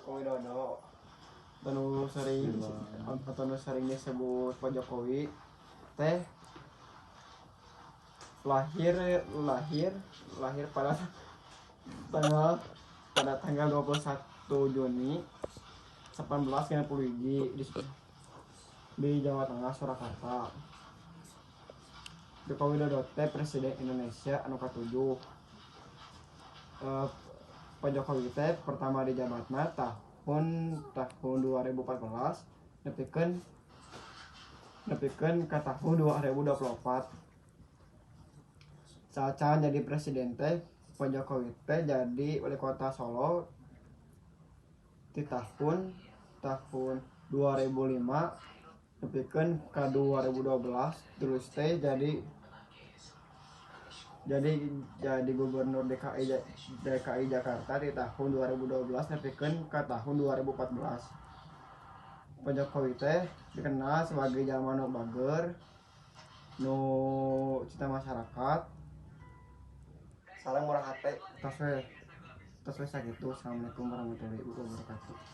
Joko Widodo atau nu sering atau nu sering disebut Pak Jokowi teh lahir lahir lahir pada tanggal 21 Juni 1890 di Jawa Tengah, Surakarta. Joko Widodo teh presiden Indonesia anu katujuh. Pak Jokowi teh pertama dijabatna tahun tahun 2014 nepikeun nepikeun ka tahun 2024. Saat jadi presiden teh, Pak Jokowi teh jadi wali kota Solo di tahun tahun 2005 nepikeun ka 2012, terus teh jadi gubernur DKI DKI Jakarta di tahun 2012 nepikeun ka tahun 2014. Pak Jokowi teh dikenal sebagai jalma nu bager, nu cinta masyarakat, sareng murah hate. Tos we, tos we sakitu. Assalamualaikum warahmatullahi wabarakatuh.